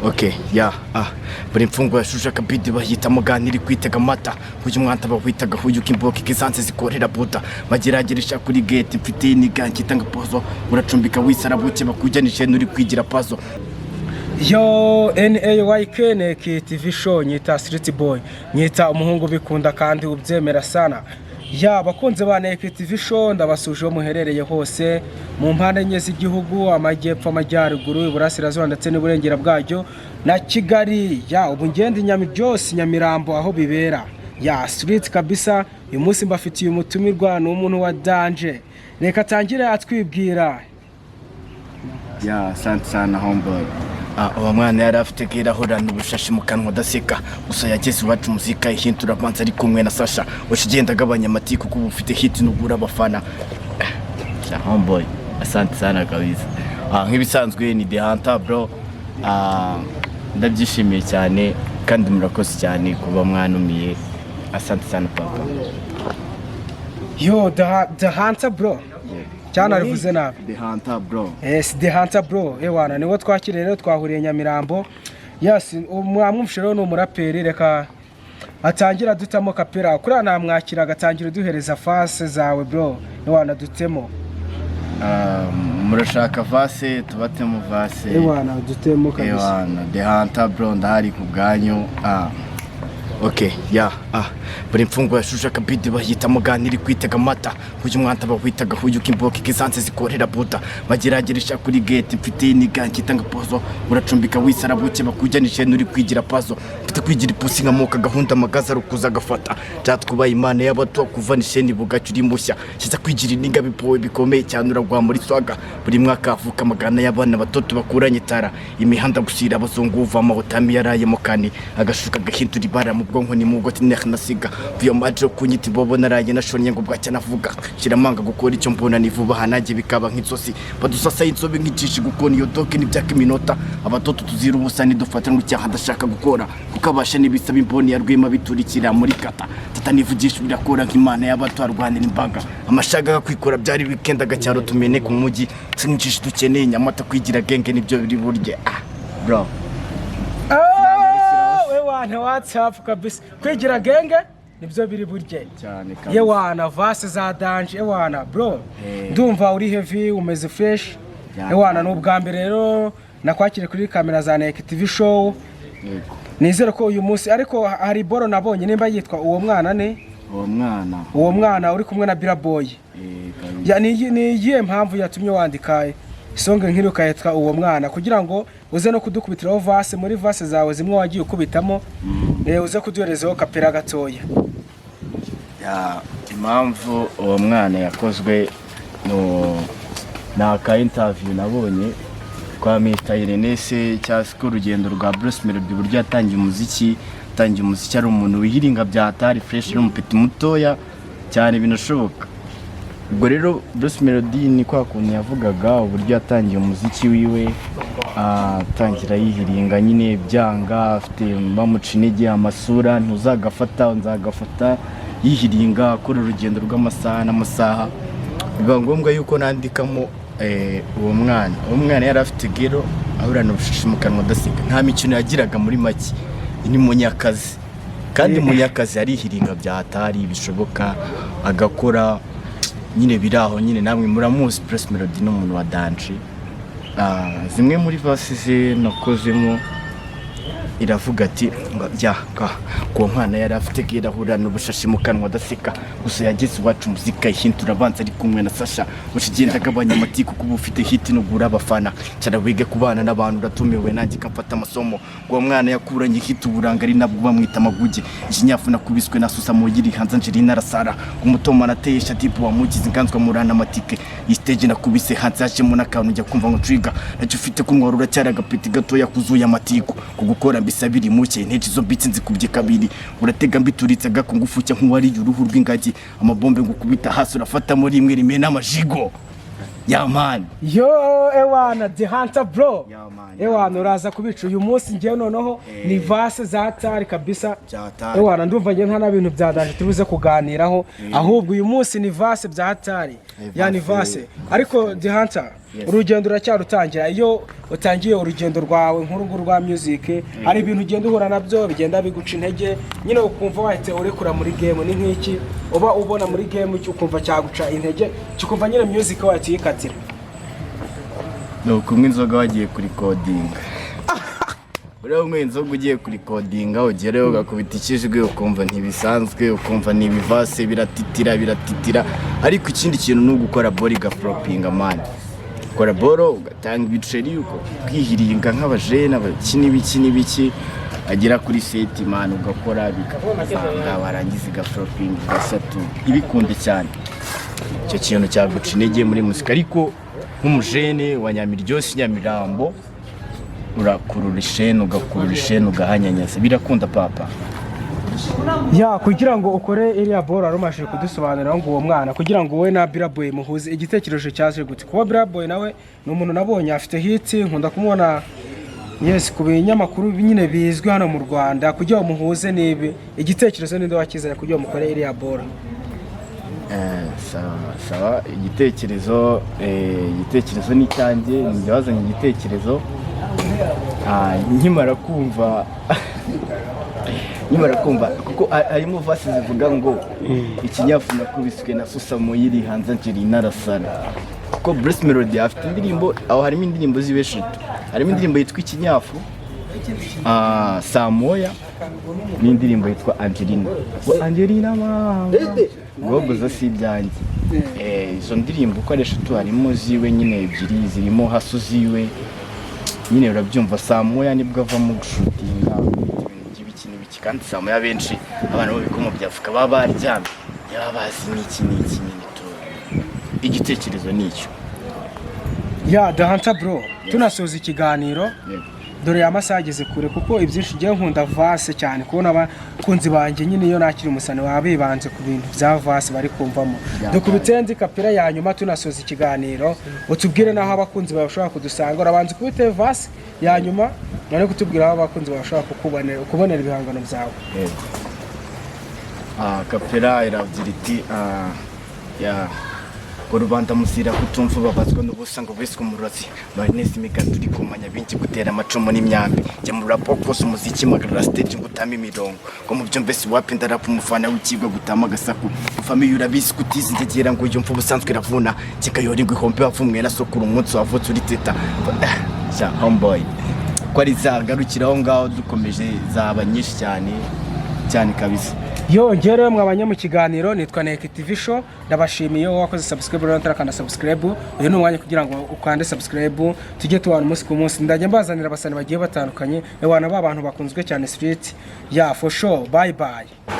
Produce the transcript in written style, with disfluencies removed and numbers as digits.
Okay, yeah, ah, buri mfungwa yashushe akabidi bahita muganira kwitega amata. Uyu mwanta bawitaga huyu kimboka ikisanse zikorera buda bagerageresha kuri gate. Mfite iniga nkitanga pozo, uracumbika wisarabuke bakujyanishe nuri kwigira pazo. Yo, NAYK Neki TV Show, nyita Street Boy, nyita umuhungu bikunda kandi ubyemera sana. Ya abakunzi ba Neki TV Show, ndabasuje aho muherereye hose mu mpande enye z'igihugu: amajyepfo, amajyaruguru, iburasirazuba ndetse n'iburengera bwaryo na Kigali. Ya ubu ngenda inyami byose Nyamirambo aho bibera ya street kabisa. Uyu munsi mbafitiye umutumirwa, ni umuntu wa danger. Reka atangire atwibwira. Yeah, asante sana, homeboy. Ah, uwo mwana yari afite kirahurana ubushashi mu kanwa adaseka, gusa yageze iwacu muzika ihindura abanza ari kumwe na Sasha ugenda agabanya amatiku kuko uba ufite hit nugura abafana. Sha homeboy, asante sana kabisa. Ah, nk'ibisanzwe ni The Hunter, bro. Ah, ndabyishimiye cyane kandi murakoze cyane kuba mwanumiye. Asante sana, papa. Yo, The Hunter, bro, cyane arivuze nabi. The Hunter, bro. Yes, The Hunter, bro. Ewana niwo twakiriye rero, twahuriye Nyamirambo. Yes, mwamwumvishe rero, ni umuraperi. Reka atangira dutamo kapera kuriya, namwakira agatangira uduhereza verse zawe, bro. Ewana dutemo. Ah, murashaka verse? Tubatemo verse. Ewana dutemo kabisa. Ewana, The Hunter, bro, ndahari ku bwanyu. Ah. Okay, yeah, ah, buri mfungwa yashushe akabidi bahita muganira kwitega amata. Uyu mwanta bawitaga huyu kimboka ikisanse zikorera buda bagerageresha kuri gate. Mfite iniga nkitanga pozo, uracumbika wisarabuke bakujyanishe nuri kwigira pazo. Mfite kwigira ipusi nkamuka gahunda amagaza rukuza agafata byatwubaye Imana y'abato kuva nisheni bugacyo uri mushya kiza kwigira iniga bipowe bikomeye cyane uragwa muri swaga. Buri mwaka havuka amagana y'abana bato bakuranye tara imihanda gushyira abazungu uva amahotami yaraye mu kane agashuka gahindura ibara mu bwonko ni mugo tinekh nasiga viyo majo kunyita imbobo naraye nashonye ngo bwacya navuga shiramanga gukora icyo mbona ni vuba aha nanjye bikaba nk'inzozi badusasa inzobe nk'ijishi gukona iyo doke n'ibyaka iminota abatoto tuzira ubusa nidufata ngo icyaha ndashaka gukora kuko abasha n'ibisaba imboni ya rwema biturikira muri kata tutanivugisha birakora nk'Imana y'abato arwanira imbaga amashaga kwikora byari weekend agacyaro tumene ku mujyi sinjishi dukeneye Nyamata kwigira genge nibyo biri burye. Ah, bro. Oh, ewana, what's up kabisa. Kwigira genge nibyo biri burye. Cyane. Yewana, verse za danger, ewana bro. Eh. Ndumva uri heavy, umeze fresh. Ya. Ewana ni ubwa mbere rero nakwakire kuri kamera za Neke TV Show. Yego. Nizere ko uyu munsi ariko hari boro nabonye nimba yitwa uwo mwana ni Uwo mwana. Uwo mwana uri kumwe na Bira Boy. Eh, kabisa. Ya, ni iyihe mpamvu yatumye wandika isonga nk'iri ukayitwa uwo mwana, kugira ngo uze no kudukubitiraho verse muri verse zawe zimwe wagiye ukubitamo, uze kuduherezaho kapera gatoya? Yeah, impamvu uwo mwana yakozwe no ni aka interview nabonye kwa Mr Irenese cyangwa se urugendo rwa Bruce Melody, uburyo yatangiye umuziki. Yatangiye umuziki ari umuntu wihiringa bya hatari fresh, ari umupeti mutoya cyane binashoboka. Ubwo rero Bruce Melody ni kwa kuntu yavugaga uburyo yatangiye umuziki wiwe, atangira yihiringa nyine byanga, afite bamuca intege, amasura ntuzagafata nzagafata, yihiringa akora urugendo rw'amasaha n'amasaha. Biba ngombwa yuko nandikamo uwo mwana. Uwo mwana yari afite gero ahorana ubushashi mu kanwa adaseka, nta mikino yagiraga, muri make ni munyakazi kandi munyakazi arihiringa bya hatari bishoboka, agakora nyine biri aho nyine. Namwe muramuzi, Bruce Melody ni umuntu wa danger. Ah, zimwe muri verse ze nakozemo iravuga ati ngo bya ka uwo mwana yari afite kirahurana ubushashi mu kanwa adaseka, gusa yageze iwacu muzika ihindura abanza ari kumwe na Sasha ushigenda agabanya amatiku kuba ufite hit nugura abafana cyane wige kubana n'abantu uratumiwe nanjye kamfata amasomo. Uwo mwana yakuranye hit uburanga ari nabwo bamwita amaguge ikinyafu nakubiswe na Susa muyiri hanze Angelina arasara umutoma nateye Shadibu wamugize inganzwa murana amatike iyi stage nakubise hanze hajemo n'akantu njya kumva ngo trigger nacyo ufite kunywa uracyari agapeti gatoya kuzuye amatiku kugukora mbisabira muke intege izo mbitse nzikubye kabiri uratega mbituritse agakungufu cya nk'uwariye uruhu rw'ingagi amabombe ngukubita hasi urafatamo rimwe rimena amajigo ya man. Yo, ewana, The Hunter, bro. Yeah, man. Ewana uraza kubica uyu munsi. Ngewe noneho ni verse za tari kabisa. Bya hatari. Ewana ndumva ngewe nta na bintu bya danger tubuze kuganiraho, ahubwo uyu munsi ni verse bya hatari. Yani verse. Ariko The Hunter, Yes. urugendo uracyarutangira. Iyo utangiye urugendo rwawe nk'uru nguru rwa music, hari ibintu ugenda uhura nabyo bigenda biguca intege nyine, ukumva wahise urekura muri game. Ni nk'iki uba ubona muri game ukumva cyaguca intege, kikumva nyine music wahita uyikatira? Ni ukunywa inzoga wagiye kurikodinga. Uriya unywa inzoga ugiye kurikodinga, ugereyo ugakubita ikijwi, ukumva ntibisanzwe, ukumva ni ibiverse biratitira biratitira. Ariko ikindi kintu ni ugukora boro igaflopinga, man. Ukora boro ugatanga ibiceri, ukihiringa nk'abajene, abaki n'ibiki n'ibiki, agera kuri set, man, ugakora bikavanga, warangiza igaflopinga, ugasatu ntibikunde cyane. Icyo kintu cyaguca intege muri muzika, ariko nk'umujene wa Nyamiryosi, Nyamirambo, urakurura isheni, ugakurura isheni, ugahanyanyaza, birakunda papa. Ya, kugira ngo ukore iriya boro wari umajije kudusobanurira ngo uwo mwana, kugira ngo wowe na Biraboy muhuze, igitekerezo cyaje gute? Kuba Biraboy nawe ni umuntu nabonye afite hit, nkunda kumubona, yes, ku binyamakuru nyine bizwi hano mu Rwanda. Kugira ngo muhuze n'ibi, igitekerezo ninde wakizanye kugira ngo mukore iriya boro? Sawa sawa, igitekerezo ni icyanjye, ni wazanye igitekerezo. Nkimara kumva kuko harimo verse zivuga ngo ikinyafu nakubiswe na Susamo yiri hanze Angelina arasara, kuko Bruce Melody afite indirimbo aho, harimo indirimbo zibe eshatu, harimo indirimbo yitwa Ikinyafu, Saa Moya, n'indirimbo yitwa Angelina, ngo Angelina mama gogoza si ibyanjye. Izo ndirimbo uko ari eshatu harimo ziwe nyine, ebyiri zirimo haso ziwe nyine, urabyumva. Saa moya nibwo avamo gushutinga ibintu by'ibiki n'ibiki, kandi saa moya benshi abana bo bikomo bya Afurika baba baryamye, baba bazi n'iki n'iki nyine tu. Igitekerezo ni icyo. Ya, The Hunter bro, tunasoza ikiganiro, Yego. dore amasaha ageze kure, kuko ibyinshi ugiye nkunda verse cyane, kubona abakunzi banjye nyine iyo nakiri umusani baba bibanze ku bintu bya verse bari kumvamo. Dukubite nzi kapira ya nyuma tunasoza ikiganiro, utubwire n'aho abakunzi bawe bashobora kudusanga. Urabanza ukubite verse ya nyuma, none kutubwira aho abakunzi bawe bashobora kubonera ibihangano byawe. Yego. Kapera iragira iti ya ngo rubanda muzira kutumva, babazwa n'ubusa ngo biswe umurozi marinesi imigati uri kumanya binshi gutera amacumu n'imyambi, jya mu rap kose umuziki magarara stage ngo utame imirongo ngo mu byumve si wapi, ndarapa umufana w'ikigo gutama agasaku famille urabizi kutizi ndegera ngo yumva ubusanzwe iravuna kikayora ingwe ihombe wavumwe na sokuru umunsi wavutse uri teta sha homeboy, ko ari zagarukira aho ngaho, dukomeje zaba nyinshi cyane cyane kabisa. Yongere mwabanye mu kiganiro, nitwa Neke TV Show, ndabashimiye. Wowe wakoze subscribe rero utarakanda subscribe, uyu ni umwanya kugira ngo ukande subscribe, tujye tubana umunsi ku munsi. Ndajya mbazanira abasani bagiye batandukanye, ewana ba bantu bakunzwe cyane street ya for sure. Bye bye.